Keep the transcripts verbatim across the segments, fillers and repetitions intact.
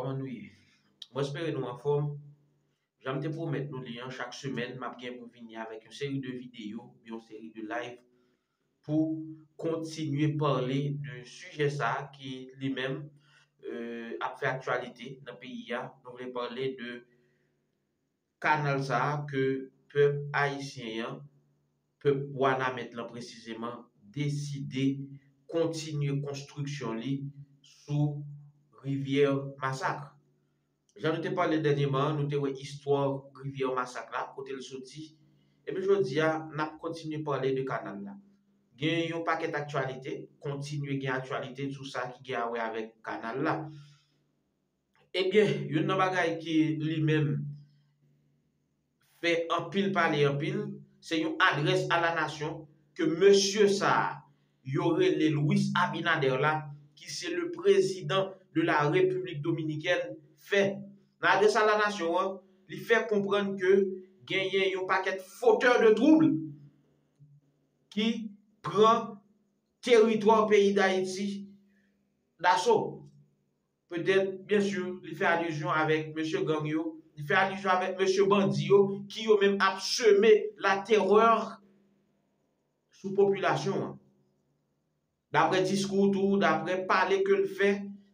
Kòman nou ye? Mwen espere nou anfòm. Jan m te pwomèt nou li an, chak semèn, m ap gen pou vini avèk yon seri de videyo, yon seri de live pou kontinye pale de sijè sa a ki li menm, euh, ap fè aktyalite nan peyi a. Nou vle pale de kanal sa a ke pèp ayisyen an, pèp Wanament lan presizeman, deside kontinye konstriksyon li sou rivyè Masak. Jan nou te pale dènyèman, nou te wè istwa rivyè Masak la, kote l soti. Epi jodi a, n ap kontinye pale de kanal la. Gen yon pakèt aktyalite, kontinye gen aktyalite sou sa ki gen a wè avèk kanal la. Ebyen, youn nan bagay ki li menm fè anpil pale anpil, se yon adrès a la nasyon ke mesye sa a, yo rele Luis Abinader la, ki se le président de la République dominicaine, fè. Nan adrès a la nasyon an, li fè konprann ke genyen yon pakèt fotè de twoub ki pran teritwa peyi Dayiti daso. Petèt, byen si, li fè alizyon avèk mesye gang yo, li fè alizyon avèk mesye bandi yo, ki yo menm ap seme laterè sou popilasyon an. Daprè diskou tou, daprè pale ke l fè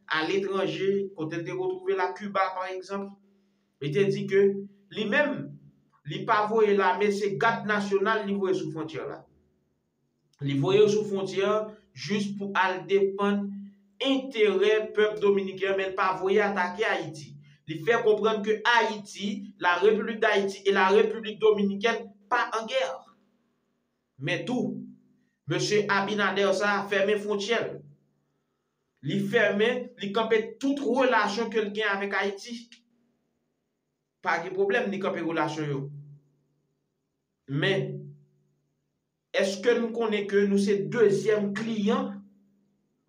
aletranje, kote l te retwouve l a Kiba, pa egzanp, li te di ke li menm, li pa voye lame, se gad nasyonal li voye sou fwontyè la. Li voye yo sou fwontyè jis pou al defann enterè pèp dominiken an, men l pa voye atake Ayiti. Li fè konprann ke Ayiti, la République d'Haïti et la République dominicaine pa an gè. Men tou, mesye Abinader sa a fèmen fwontyè l. Li fèmen, li kanpe tout relasyon ke l gen avèk Ayiti. Pa gen pwoblèm, li kanpe relasyon yo. Men, èske nou konnen ke nou se dezyèm kliyan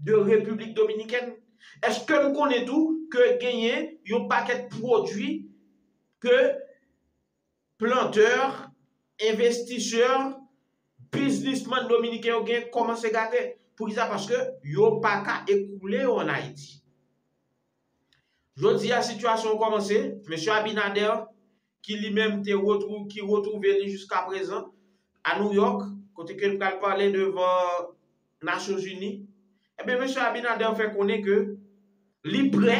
de Repiblik Dominikèn? Èske nou konnen tou ke genyen yon pakèt pwodui ke plantè, envestisè, biznismann dominiken yo gen kòmanse gate? Poukisa? Paske yo pa ka ekoule yo ann Ayiti. Jodi a, sitiyasyon an kòmanse. Mesye Abinader, ki li menm te retwou-, ki retwouve li jiska prezan a New York, kote ke l pral pale devan Nasyonzini, ebyen, mesye Abinader fè konnen ke li prè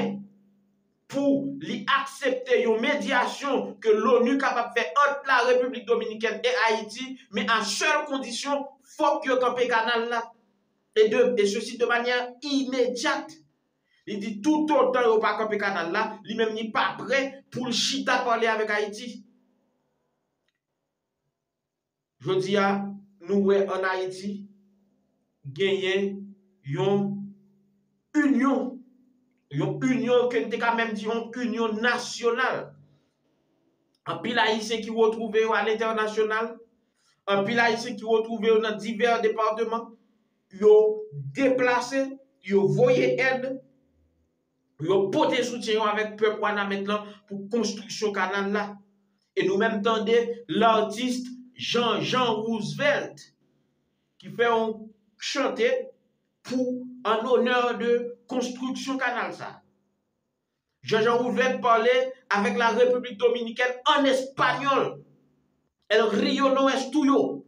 pou li aksepte yon medyasyon ke l'ONU kapab fè ant la Repiblik Dominikèn e Ayiti, men a sèl kondisyon, fòk yo kanpe kanal la. E de, e sesi de manyè imedyat. Li di toutotan yo pa kanpe kanal la, li menm li pa prè pou l chita pale avèk Ayiti. Jodi a, nou wè ann Ayiti, genyen yon inyon, yon inyon ke n te ka menm di yon inyon nasyonal. Anpil Ayisyen ki retwouve yo alentènasyonal, anpil Ayisyen ki retwouve yo nan divè depatman, yo deplase, yo voye èd, yo pote soutyen yo avèk pèp Wanament lan pou konstriksyon kanal la. E nou menm tande l'artiste Jean Jean Roosevelt ki fè yon chante pou, an onè de konstriksyon kanal sa. Jean Jean Roosevelt pale avèk la Repiblik Dominikèn an espanyòl. El río no es tuyo.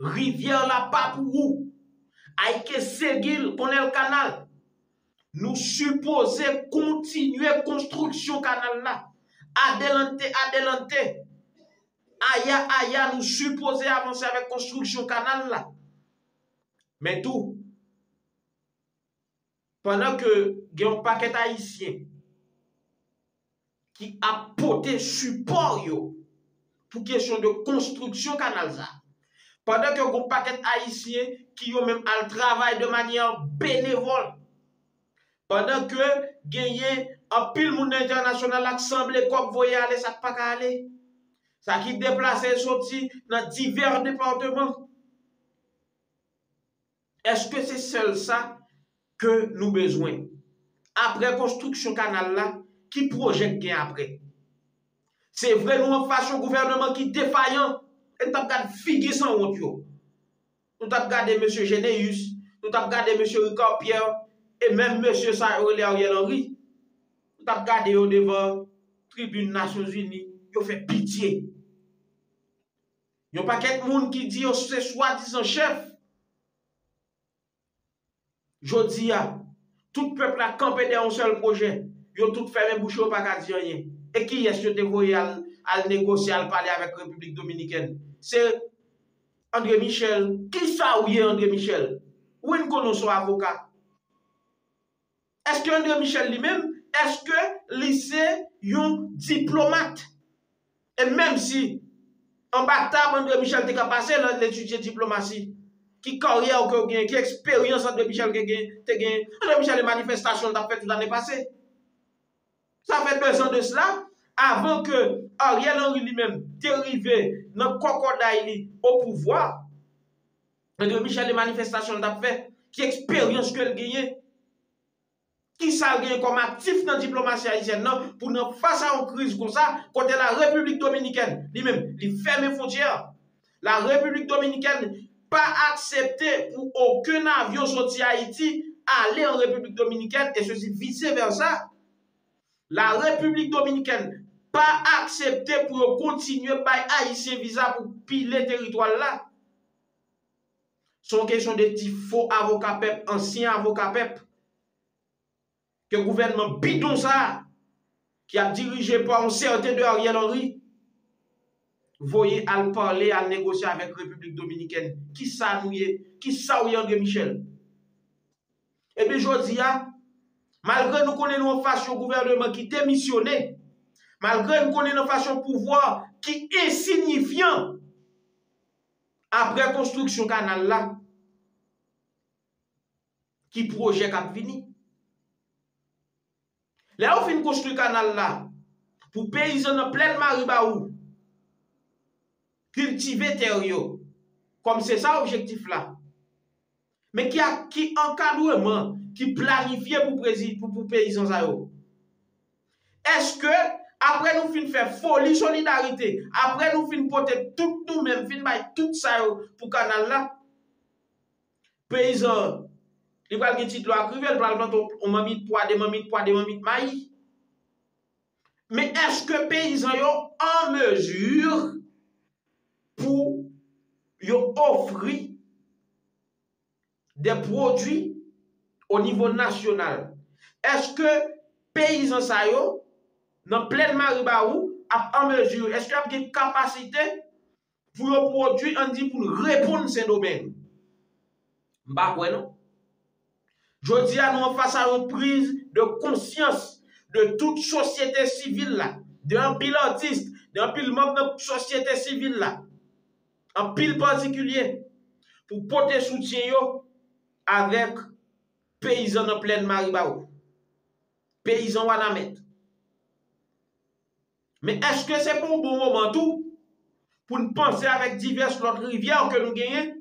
Rivyè la pa pou ou. Hay que seguir con el canal. Nou sipoze kontinye konstriksyon kanal la. Adelante, adelante. Aya, aya, nou sipoze avanse avèk konstriksyon kanal la. Men tou, pandan ke gen yon pakèt Ayisyen ki ap pote sipò yo pou kesyon de konstriksyon kanal sa, pandan ke gon pakèt Ayisyen ki yo menm al travay de manyè benevòl, pandan ke genyen anpil moun nan entènasyonal la k sanble kòb voye ale sa k pa ka ale, sa ki deplase soti nan divè depatman. Èske se sèl sa ke nou bezwen? Apre konstriksyon kanal la, ki pwojè k gen apre? Se vre, nou anfas yon gouvènman ki defayan, e n t ap gad figi sanwont yo. Nou t ap gade mesye Généus, nou t ap gade mesye Ricard Pierre, e menm mesye sa yo rele Ariel Henry. t ap gade yo devan tribin Nasyonzini, yo fè pitye. Yon pakèt moun ki di yo se swadizan chèf. Jodi a, tout pèp la kanpe dèyè yon sèl pwojè. Yo tout fèmen bouch yo, yo pa ka di anyen. E kiyès yo te voye al, al negosye, al pale avèk Repiblik Dominikèn? Se André Michel. Kisa w ye, André Michel? Wi, n konnen w se yon avoka. Èske André Michel li menm, èske li se yon diplomat? E menm si anba tab André Michel te ka pase lè l etidye diplomasi, ki karyè ke w genyen, ki eksperyans André Michel gen, gen, te genyen? André Michel e manifestasyon l t ap fè tout ane pase. Sa fè dezan de sila, avan ke Ariel Henry li menm te rive nan kòkòday li o pouvwa, André Michel e manifestasyon l t ap fè, ki eksperyans ke l genyen? Kisa l genyen kòm aktif nan diplomasi ayisyèn nan pou nan fas a yon kriz konsa, kote la Repiblik Dominikèn, li menm, li fèmen fwontyè a? La Repiblik Dominikèn pa aksepte pou okenn avyon soti Ayiti ale an Repiblik Dominikèn, e sesi vise vèsa. La Repiblik Dominikèn pa aksepte pou yo kontinye bay Ayisyen viza pou pile teritwa l la. Se yon kesyon de ti fo avoka pèp, ansyen avoka pèp, ke gouvènman bidon sa a, ki ap dirije pa yon sèten de Ariel Henry, voye al pale, al negosye avèk Repiblik Dominikèn. Kisa nou ye? Kisa w ye, André Michel? Epi jodi a, malgre nou konnen nou anfas yon gouvèneman ki demisyone, malgre nou konnen nou anfas yon pouvwa ki ensinyifyan, apre konstriksyon kanal la, ki pwojè k ap vini? Lè yo fin konstwi kanal la, pou peyizan nan plèn Maribawou kiltive tè yo, kòm se sa objektif la, men ki, ki ankadreman ki planifye pou, prezi- pou, pou peyizan sa yo? Èske, apre nou fin fè foli solidarite, apre nou fin pote tout nou menm, fin bay tout sa yo pou kanal la, peyizan, li pral gen ti dlo ak rivyè, li pral plante yon, yon manmit pwa, de manmit pwa, de manmit mayi. Men èske peyizan yo an mezi pou yo ofri de pwodui o nivo nasyonal? Èske peyizan sa yo, nan plèn Maribawou, ap an mezi, èske y ap gen kapasite pou yo pwodui, ann di, pou n reponn Sendomeng? M pa kwè non. Jodi a, nou anfas a yon priz de konsyans de tout sosyete sivil la, de anpil atis, de anpil manm nan sosyete sivil la, anpil patikilye, pou pote soutyen yo avèk peyizan nan plèn Maribawou, peyizan Wanament. Men èske se pa yon bon moman tou pou n panse avèk divès lòt rivyè ke nou genyen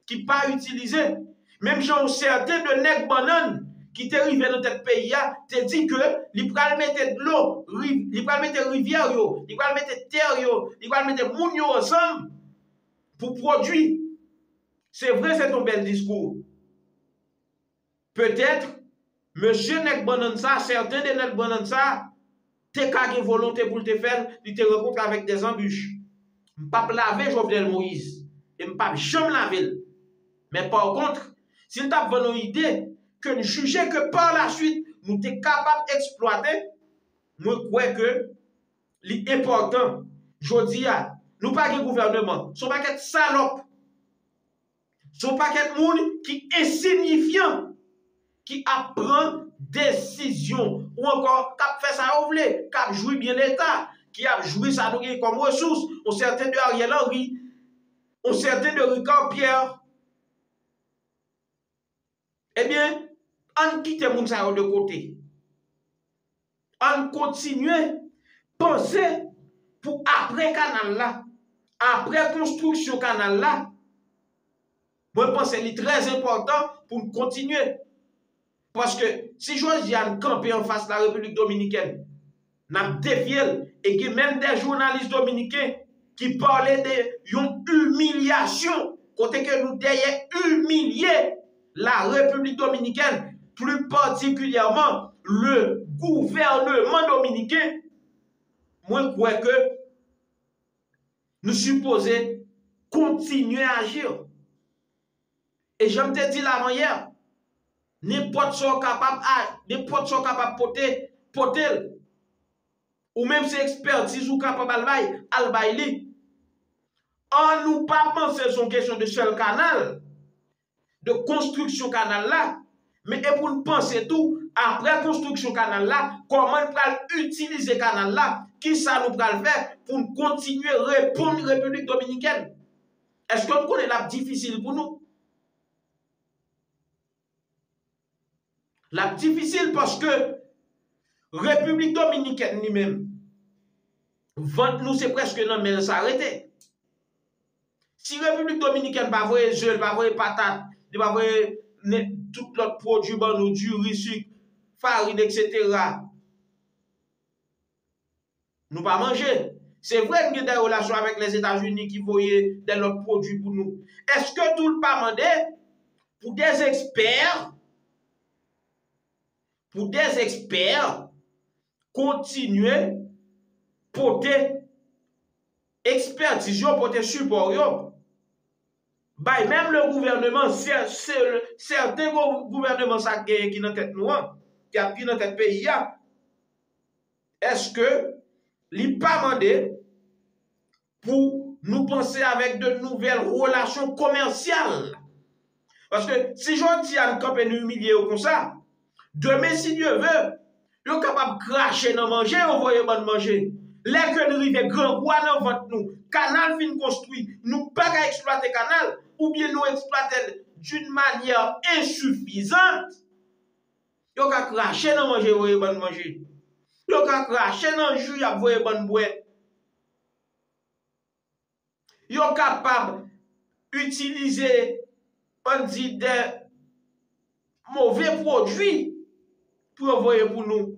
ki pa itilize? Menm jan yon sèten de nèg bannann ki te rive nan tèt peyi a te di ke li pral mete dlo, ri- li pral mete rivyè yo, li pral mete tè yo, li pral mete moun yo ansanm pou pwodui. Se vre, se te yon bèl diskou. Petèt, mesye nèg bannann sa, sèten de nèg bannann sa, te ka gen volonte pou l te fè l, li te rankontre avèk dèzanbich. M p ap lave Jovenel Moïse, e m p ap janm lave l. Men pa kont, si l t ap vann yon ide ke n jije ke pa la swit nou te kapab eksplwate, mwen kwè ke li enpòtan. Jodi a, nou pa gen gouvèneman. Se yon pakèt salòp. Se yon pakèt moun ki ensinyifyan, ki ap pran desizyon, ou ankò k ap fè sa yo vle, k ap jwi byen Leta, ki ap jwi sa nou gen kòm resous, yon sèten de Ariel Henry, yon sèten de Ricard Pierre. Ebyen, ann kite moun sa yo de kote. Ann kontinye panse pou apre kanal la, apre konstriksyon kanal la. Mwen panse li trè enpòtan pou n kontinye. Paske si jodi a n kanpe anfas la Repiblik Dominikèn, n ap defye l. E gen menm de jounalis dominiken ki pale de yon imilyasyon, kote ke nou dèyè imilye la Repiblik Dominikèn, pli patikilyèman le gouvèneman dominiken, mwen kwè ke nou sipoze kontinye aji. E jan m te di l avanyè, nenpòt sa w kapab a, nenpòt sa w kapab pote, pote l. Ou menm se ekspètiz ou kapab al bay, al bay li. An nou pa panse se yon kesyon de sèl kanal, de konstriksyon kanal la, men e pou n panse tou, apre konstriksyon kanal la, kòman n pral itilize kanal la, kisa nou pral fè pou n kontinye reponn Repiblik Dominikèn. Èske n konnen l ap difisil pou nou? L ap difisil paske Repiblik Dominikèn li menm, vant nou se prèske nan men l sa rete. Si Repiblik Dominikèn pa voye ze, l pa voye patat, li pa voye ne- tout lòt pwodui ban nou, diri, sik, farin, etsetera, nou pa manje. Se vre, n gen de relasyon avèk Lèzetazini ki voye de lòt pwodui pou nou. Èske tou l pa mande pou de ekspè, pou de ekspè kontinye pote ekspètiz yo, pote sipò yo, bay menm le gouvèneman, sè- sè- sèten gou- gouvèneman sa k genyen ki nan tèt nou an, ki ap ki nan tèt peyi a, èske li pa mande pou nou panse avèk de nouvèl relasyon komèsyal? Paske si jodi a n kanpe nou imilye yo konsa, demen si Dye ve, yo kapab krache nan manje yo voye ban n manje. Lè ke n rive grangou a nan vant nou, kanal fin konstwi, nou pa ka eksplwate kanal, oubyen nou eksplwate l d'une manière insuffisante, yo ka krache nan manje yo voye ban n manje. Yo ka krache nan ji y ap voye ban n bwè. Yo kapab itilize, ann di, de move pwodui pou yo voye pou nou.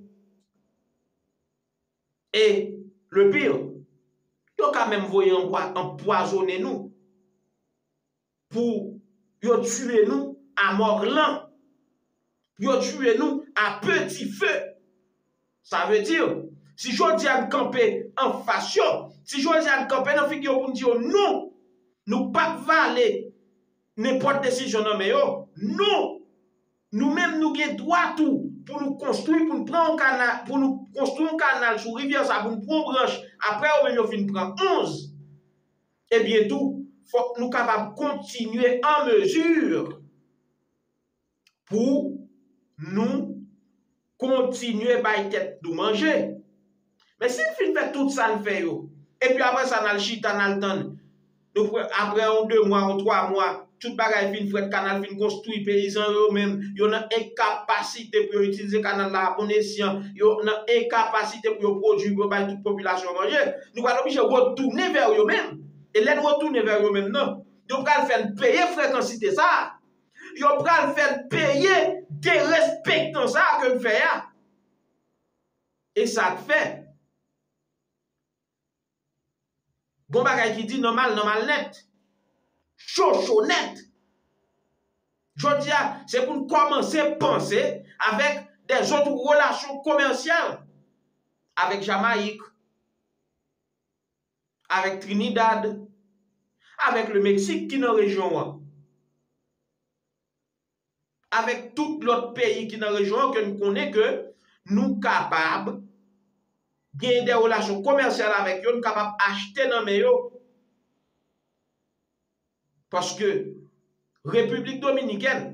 E le pire, yo ka menm voye anpwa- anpwazonnen nou pou yo tiye nou a mò lan, pou yo tiye nou a peti fe. Sa vle di, si jodi a n kanpe anfas yo, si jodi a n kanpe nan figi yo pou n di yo non, nou p ap vale nenpòt desizyon nan men yo. Non! Nou menm, nou gen dwa tou pou nou konstwi, pou n pran yon kanal, pou nou konstwi yon kanal sou rivyè sa, pou n pran yon branch, apre yo menm yo fin pran onz. Ebyen tou, fòk nou kapab kontinye an mezi pou nou kontinye bay tèt nou manje. Men si n fin fè tout sa n fè yo, epi apre sa n al chita, n al tann, nou pre- apre yon de mwa, yon twa mwa, tout bagay fin frèt, kanal fin konstwi, peyizan yo menm, yo nan enkapasite pou yo itilize kanal la a bon esyan, yo nan enkapasite pou yo pwodui, pou yo bay tout popilasyon an manje, nou pral oblije retounen vè yo menm. E lè n retounen vè yo menm nan, yo pral fè n peye frekansite sa a. Yo pral fè n peye derespektan sa a ke n fè a. E sa k fè, gon bagay ki di, nòmal, nòmal nèt. Cho, cho nèt. Jodi a, se pou n kòmanse panse avèk de zòt relasyon komèsyal avèk Jamayik, avèk Trinidad, avèk le Meksik ki nan rejyon an, avèk tout lòt peyi ki nan rejyon an ke n konnen ke nou kapab gen de relasyon komèsyal avèk yo, n kapab achte nan men yo. Paske Repiblik Dominikèn,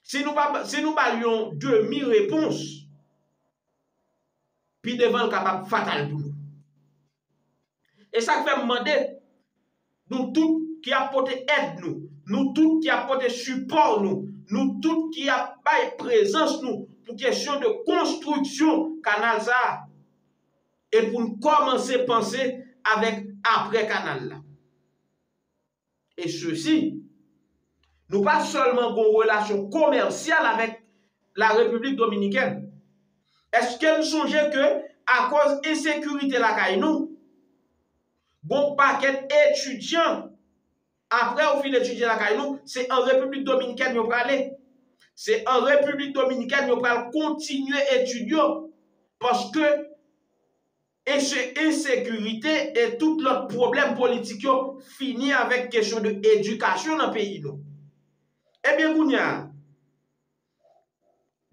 si nou pa, si nou ba l yon demi repons, pi devan l kapab fatal pou nou. E sa k fè m mande nou tout ki ap pote èd nou, nou tout ki ap pote sipò nou, nou tout ki ap bay prezans nou pou kesyon de konstriksyon kanal sa a, e pou n kòmanse panse avèk apre kanal la. E sesi, nou pa sèlman gon relasyon komèsyal avèk la Repiblik Dominikèn. Èske n sonje ke akoz ensekirite lakay nou, gon pakèt etidyan, apre yo fin etidye lakay nou, se an Repiblik Dominikèn yo prale? Se an Repiblik Dominikèn yo pral kontinye etid yo, paske ense-, ensekirite e tout lòt pwoblèm politik yo fini avèk kesyon de edikasyon nan peyi nou. Ebyen, kounye a,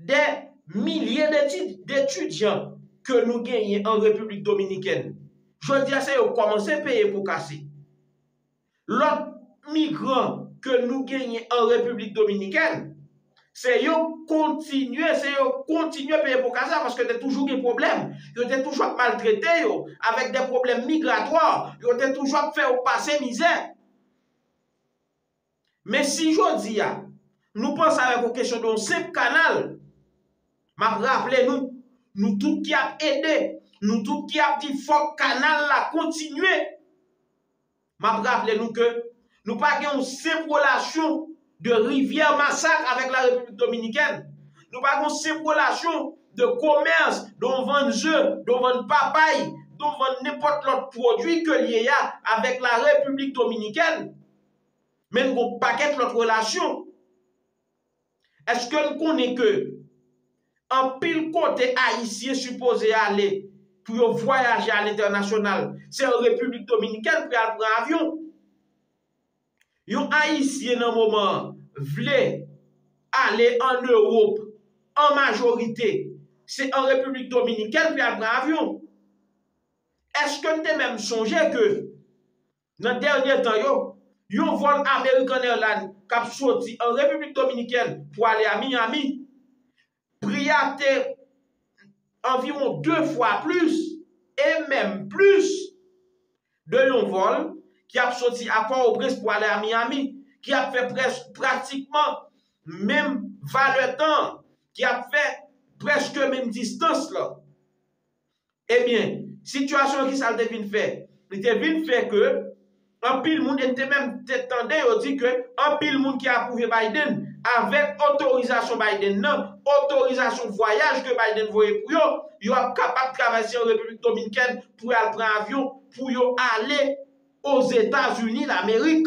dè milye d'eti-, d'etidyan ke nou genyen an Repiblik Dominikèn, jodi a se yo k kòmanse peye po kase. Lòt migran ke nou genyen an Repiblik Dominikèn, se yo kontinye, se yo kontinye peye po kase a, paske te toujou gen pwoblèm. Yo te toujou ap maltrete yo, avèk de pwoblèm migratwa, yo te toujou ap fè yo pase mizè. Men si jodi a, nou panse avèk yon kesyon de yon senp kanal, m ap raple nou, nou tout ki ap ede, nou tout ki ap di fòk kanal la kontinye, m ap raple nou ke nou pa gen yon senp relasyon de rivyè Masak avèk la Repiblik Dominikèn. Nou pa gen yon senp relasyon de komès, de w vann ze, de w vann papay, de w vann nenpòt lòt pwodui ke l ye a avèk la Repiblik Dominikèn. Men n gen yon pakèt lòt relasyon. Èske n konnen ke anpil kote Ayisyen sipoze ale pou yo vwayaje alentènasyonal, se an Repiblik Dominikèn pou y al pran avyon? Yon Ayisyen nan moman an vle ale an Ewòp, an majorite, se an Repiblik Dominikèn pou y al pran avyon. Èske n te menm sonje ke nan dènye tan yo, yon vòl American Airlines k ap soti an Repiblik Dominikèn pou ale a Miami, pri a te anviwon de fwa plis, e menm plis, de yon vòl ki ap soti a Pòtoprens pou ale a Miami, ki ap fè près-, pratikman menm valè tan, ki ap fè prèske menm distans lan. Ebyen, sitiyasyon an, kisa l te vin fè? Li te vin fè ke anpil moun, e n te menm te tande yo di ke anpil moun ki apwouve Biden, avèk otorizasyon Biden nan, otorizasyon vwayaj ke Biden voye pou yo, yo ap kapab travèse an Repiblik Dominikèn pou y al pran avyon, pou yo ale Ozetazini Lamerik.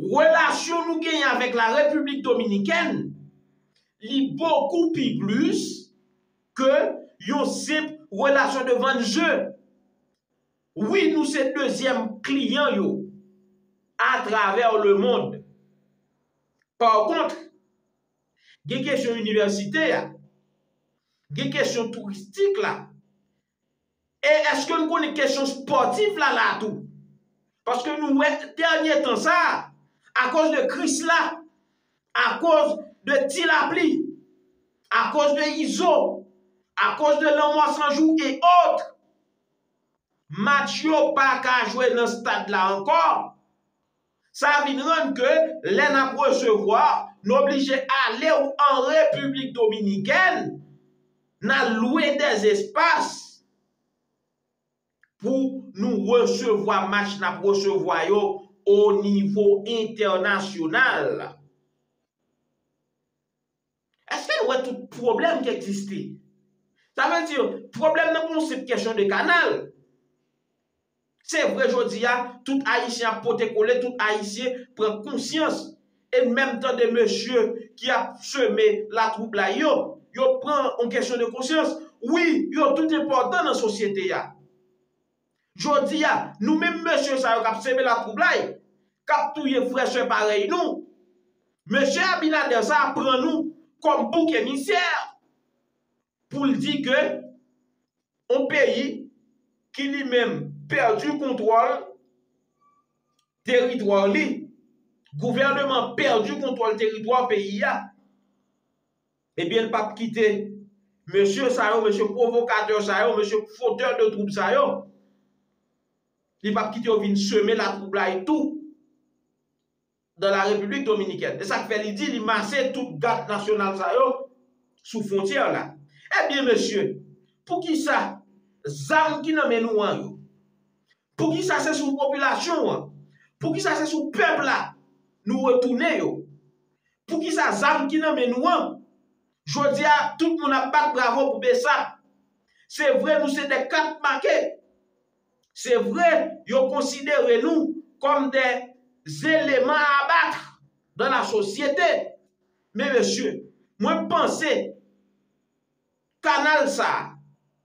Relasyon nou genyen avèk la Repiblik Dominikèn, li bokou pi plis ke yon senp relasyon de vann ze. Wi, nou se dezyèm kliyan yo atravè lemonn. Pa kont, gen kesyon inivèsite a, gen kesyon touristik la, e èske n konnen kesyon espòtif la la tou? Paske nou wè dènye tan sa a, akoz de kris la, akoz de ti lapli, akoz de izo, akoz de lanmò san jou e ot, match yo pa ka jwe nan stad la ankò. Sa vin rann ke lè n ap resevwa, n oblije ale w an Repiblik Dominikèn, n al lwe dèzespas pou nou resevwa match n ap resevwa yo o nivo entènasyonal. Èske n wè tout pwoblèm ki egziste? Sa vle di, pwoblèm nan pa yon senp kesyon de kanal. Se vre, jodi a, tout Ayisyen ap pote kole, tout Ayisyen pran konsyans. E n menm tande mesye ki ap seme latwoublay yo, yo pran yon kesyon de konsyans. Wi, yo tout enpòtan nan sosyete a. Jodi a, nou menm mesye sa yo k ap seme latwoublay, k ap touye frè sè parèy nou, mesye Abinader sa a pran nou kòm bouk emisyè pou l di ke yon peyi ki li menm pèdi kontwòl teritwa li, gouvènman pèdi kontwòl teritwa peyi a, ebyen, l p ap kite mesye sa yo, mesye pwovokatè sa yo, mesye fotè de twoub sa yo, li p ap kite yo vin seme latwoublay tou dans la République Dominicaine. E sa k fè li di li mase tout gad nasyonal sa yo sou fwontyè la. Ebyen, mesye, poukisa zam ki nan men nou an yo? Poukisa se sou popilasyon an? Poukisa se sou pèp la nou retounen yo? Poukisa zam ki nan men nou an? Jodi a, tout moun ap bat bravo pou Bsap. Se vre, nou se de kat make. Se vre, yo konsidere nou kòm de eleman a abat dans la société. Men mesye, mwen panse kanal sa,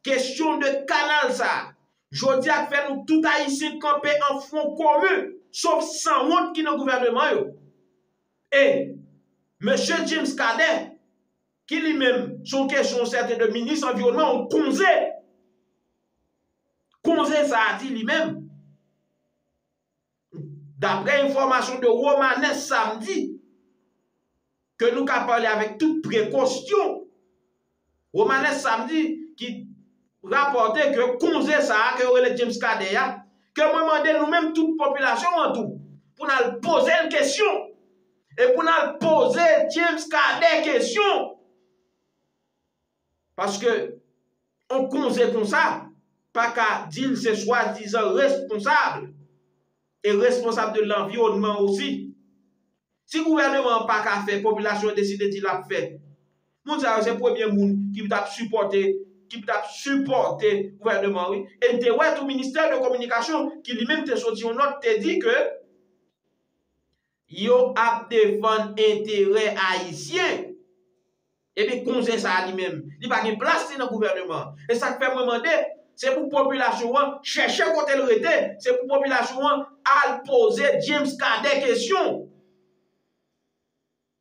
kesyon de kanal sa, jodi a k fè nou tout Ayisyen kanpe an fwon komen, sof sanwont ki nan gouvèneman yo. E mesye James Cadet, ki li menm se yon kesyon sèten de minis anviwònman, yon konze. Konze sa a di li menm, daprè enfòmasyon de Romanes Samedi, ke nou ka pale avèk tout prekosyon. Romanes Samedi ki rapòte ke konze sa a ke yo rele James Cadet a, ke mwen mande nou menm tout popilasyon an tou, pou n al poze l kesyon, e pou n al poze James Cadet kesyon. Paske yon konze konsa pa ka di l se swadizan responsab e responsab de lanviwònman osi. Si gouvèneman an pa ka fè, popilasyon an deside di l ap fè. Moun sa yo se premye moun ki t ap sipòte, ki t ap sipòte gouvèneman an, wi. E n te wè tou ministè de kominikasyon ki li menm te soti yon nòt te di ke yo ap defann enterè ayisyen. Epi konze sa a li menm, li pa gen plas li nan gouvèneman. E sa k fè mwen mande, se pou popilasyon an chèche kote l rete, se pou popilasyon an al poze James Cadet kesyon.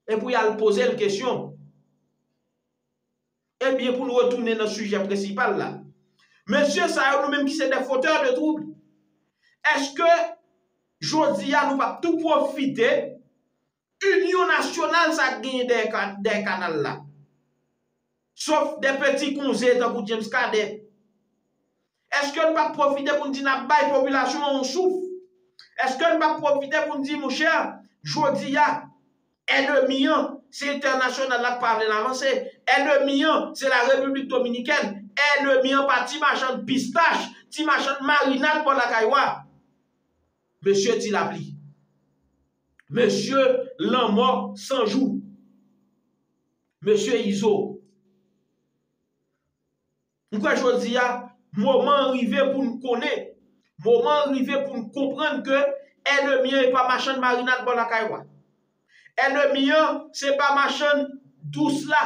E pou y al poze l kesyon. Ebyen, pou nou retounen nan sijè prensipal la. Mesye sa yo, nou menm ki se des fauteurs de trouble, èske jodi a nou p ap tou pwofite inyon nasyonal sa k genyen dèyè ka-, dèyè kanal la? Sof de peti konze tankou James Cadet. Èske n p ap pwofite pou n di n ap bay popilasyon an yon souf? Èske n p ap pwofite pou n di, monchè, jodi a, ènmi an, se entènasyonal la k pa vle n avanse. Ènmi an, se la Repiblik Dominikèn. Ènmi an pa ti machann pistach, ti machann marinad bò lakay ou a. Mesye Ti Lapli. Mesye Lanmò San Jou. Mesye Izo. M kwè jodi a, moman an rive pou n konnen, moman an rive pou n konprann ke ènmi an e pa machann marinad bò lakay ou a. Ènmi an, se pa machann dous la.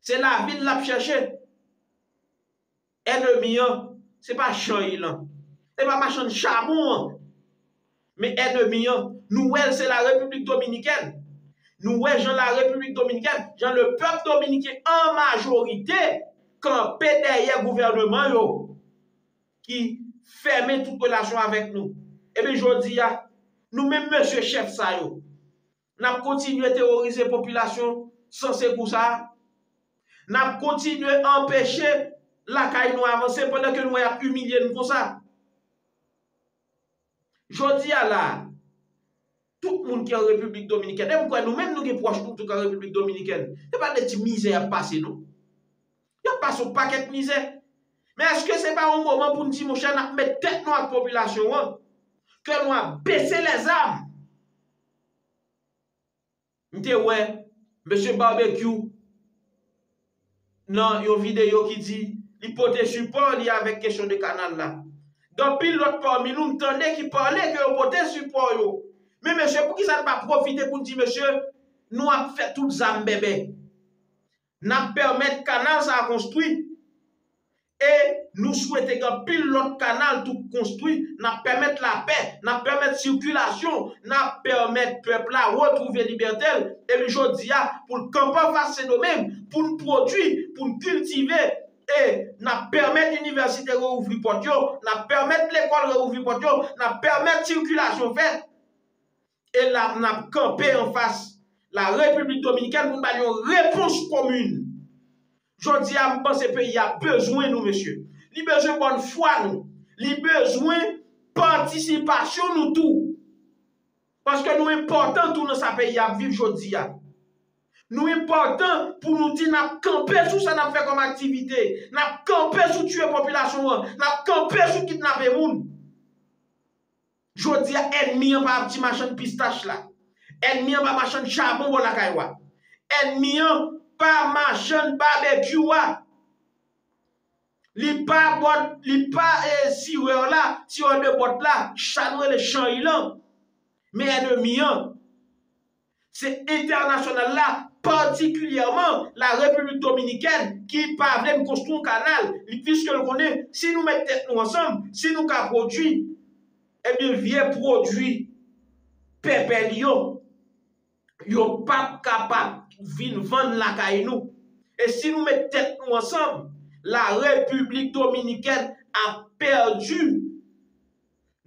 Se lavi l l ap chèche. Ènmi an, se pa chay lan. Se pa machann chabon an. Men ènmi an, nou wè l se la Repiblik Dominikèn. Nou wè jan la Repiblik Dominikèn, jan le pèp dominiken an majorite kanpe dèyè gouvèneman yo ki fèmen tout relasyon avèk nou. Ebyen jodi a, nou menm mesye chèf sa yo, n ap kontinye teworize popilasyon san sekou sa a. N ap kontinye anpeche lakay nou avanse pandan ke nou wè y ap imilye n konsa. Jodi a la, tout moun ki an Repiblik Dominikèn, e m kwè nou menm nou gen pwòch nou tou k an Repiblik Dominikèn, se pa de ti mizè y ap pase non. Y ap pase yon pakèt mizè. Men èske se pa yon moman pou n di, monchè, n ap met tèt nou ak popilasyon an, ke nou ap bese lèzam? M te wè mesye Barbecue nan yon videyo ki di li pote sipò li avèk kesyon de kanal la. Gen anpil lòt pami nou m tande ki pale ke yo pote sipò yo. Men mesye, poukisa n pa pwofite pou n di, mesye, nou ap fè tout zam bèbè? N ap pèmèt kanal sa a konstwi. E nou swete gen anpil lòt kanal tou konstwi. N ap pèmèt lapè, n ap pèmèt sikilasyon, n ap pèmèt pèp la retwouve libète l. Epi jodi a, pou l kanpe anfas Sendomeng, pou n pwodui, pou n kiltive, e n ap pèmèt inivèsite reouvri pòt yo, n ap pèmèt lekòl reouvri pòt yo, n ap pèmèt sikilasyon fèt. E la, n ap kanpe anfas la Repiblik Dominikèn pou n ba l yon repons komin. Jodi a, m panse peyi a bezwen nou, mesye. Li bezwen bòn fwa nou. Li bezwen patisipasyon nou tou. Paske nou enpòtan tou nan sa peyi a ap viv jodi a. Nou enpòtan pou nou di n ap kanpe sou sa n ap fè kòm aktivite. N ap kanpe sou tiye popilasyon an. N ap kanpe sou kidnape moun. Jodi a, ènmi an pa ti machann pistach la. Ènmi an pa machann chabon bò lakay ou a. Ènmi an pa machann babekyou a. Li pa bòt, li pa, e, sirè la, sirè de bòt la, sa nou rele chay lan. Men ènmi an, Se entènasyonal la, patikilyèman la Repiblik Dominikèn, ki pa vle n konstwi yon kanal. Li, piske l konnen, si nou met tèt nou ansanm, si nou ka pwodui, ebyen, vye pwodui pèpè li yo, yo p ap kapab vin vann lakay nou. E si nou met tèt nou ansanm, la Repiblik Dominikèn ap pèdi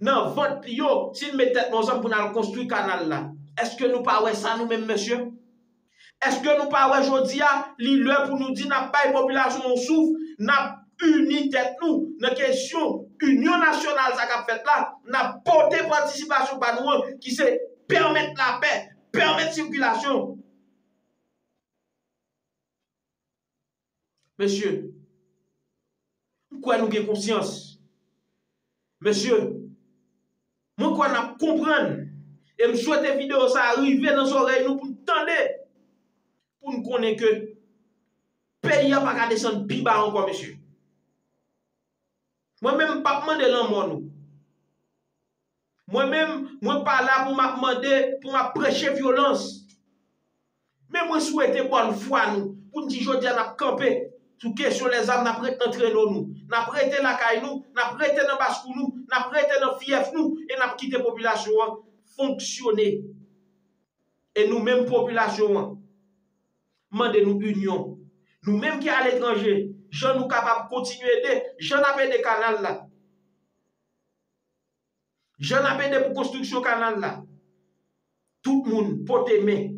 nan vant li yo, si n met tèt nou ansanm pou n al konstwi kanal la. Èske nou pa wè sa nou menm, mesye? Èske nou pa wè jodi a, li lè pou nou di n ap bay popilasyon yon souf, n ap ini tèt nou nan kesyon inyon nasyonal sa k ap fèt la, n ap pote patisipasyon pa nou an, ki se pèmèt lapè, pèmèt sikilasyon. Mesye, m kwè nou gen konsyans. Mesye, mwen kwè n ap konprann. E m swete videyo sa a rive nan zòrèy nou pou n tande, pou n konnen ke peyi a pa ka desann pi ba ankò, mesye. Mwen menm, m p ap mande lanmò nou. Mwen menm, mwen pa la pou m ap mande, pou m ap preche vyolans. Men mwen swete bòn fwa nou, pou n di jodi a n ap kanpe sou kesyon lèzam, n ap ret nan treno nou, n ap rete lakay nou, n ap rete nan baskou nou, n ap rete nan fyèf nou, e n ap kite popilasyon an fonksyone. E nou menm popilasyon an, mande nou inyon. Nou menm ki aletranje, jan nou kapab kontinye ede, jan n ap ede kanal la. Jan n ap ede pou konstriksyon kanal la. Tout moun pote men.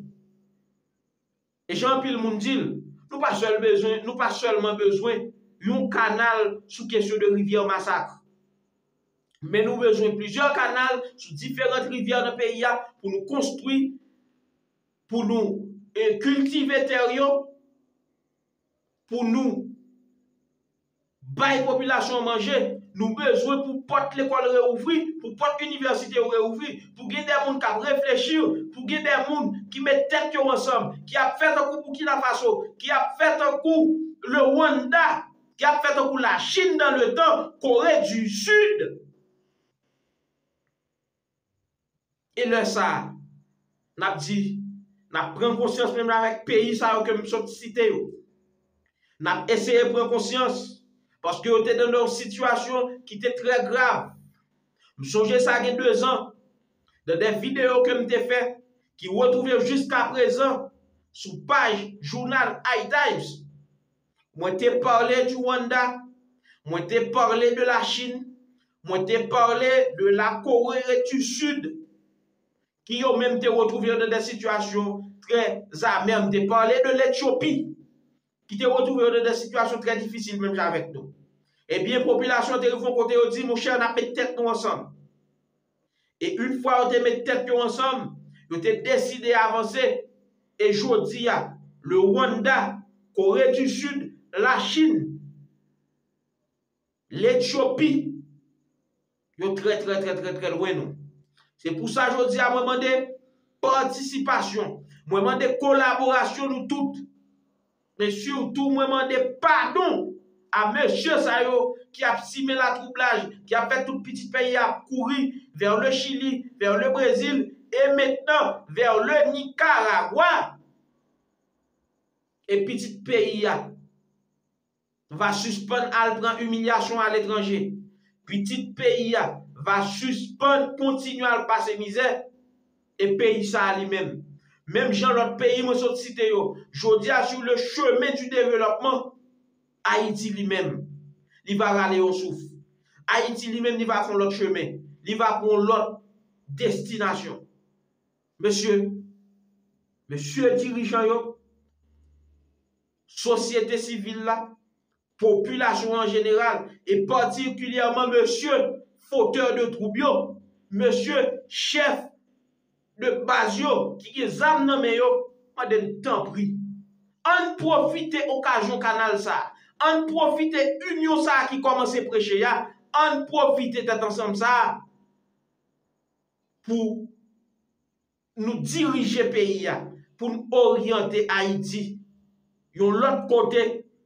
E jan anpil moun di l, nou pa sèl bezwen, nou pa sèlman bezwen yon kanal sou kesyon de rivyè Masak. Men nou bezwen plizyè kanal sou diferant rivyè nan peyi a pou nou konstwi, pou nou, e, kiltive tè yo, pou nou bay popilasyon an manje. Nou bezwen pou pòt lekòl reouvri, pou pòt inivèsite yo reouvri, pou gen de moun k ap reflechi, pou gen de moun ki met tèt yo ansanm, ki ap fè tankou Burkina Faso, ki ap fè tankou le Rwanda, ki ap fè tankou Lachin dan le tan, Kore di Sid. E lè sa a, n ap di, n ap pran konsyans menm avèk peyi sa yo ke m sot site yo. N ap eseye pran konsyans, paske yo te nan yon sitiyasyon ki te trè grav. M sonje sa gen dezan, nan de videyo ke m te fè, ki retwouve jiskaprezan sou paj jounal iTimes. Mwen te pale di Rwanda, mwen te pale de Lachin, mwen te pale de la Corée du Sud, ki yo menm te retwouve yo nan de sitiyasyon trè amè. M te pale de Letyopi, ki te retwouve yo nan de sitiyasyon trè difisil menm jan avèk nou. Ebyen, popilasyon te rive yon kote yo di, monchè, n ap met tèt nou ansanm. E yon fwa yo te met tèt yo ansanm, yo te deside avanse. E jodi a, le Rwanda, Kore di Sid, Lachin, Letyopi, yo trè, trè, trè, trè, trè lwen nou. Se pou sa jodi a mwen mande patisipasyon, mwen mande kolaborasyon nou tout. Men sitou mwen mande padon a mesye sa yo ki ap simen latwoublaj, ki ap fè tout pitit peyi a ap kouri vers le Chili, vers le Brésil, et maintenant vers le Nicaragua. E pitit peyi a va sispann al pran imilyasyon aletranje. Pitit peyi a va sispann kontinye al pase mizè. E peyi sa a li menm, menm jan lòt peyi mwen sot site yo, jodi a sur le chemin du développement, Ayiti li menm, li va rale yon souf. Ayiti li menm, li va fè yon lòt chemen. Li va pran yon lòt destinasyon. Mesye, mesye dirijan yo, sosyete sivil la, popilasyon an jeneral, e patikilyèman mesye fotè de twoub yo, mesye chèf de baz yo ki gen zam nan men yo, mande n tanpri, ann pwofite okazyon kanal sa a, ann pwofite inyon sa a ki kòmanse preche a, ann pwofite tèt ansanm sa a pou nou dirije peyi a, pou n oryante Ayiti yon lòt kote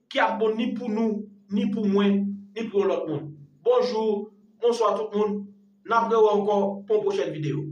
ki ap bon ni pou nou, ni pou mwen, ni pou yon lòt moun. Bonjou, bonswa tout moun. N ap rewè ankò pou yon pwochèn videyo.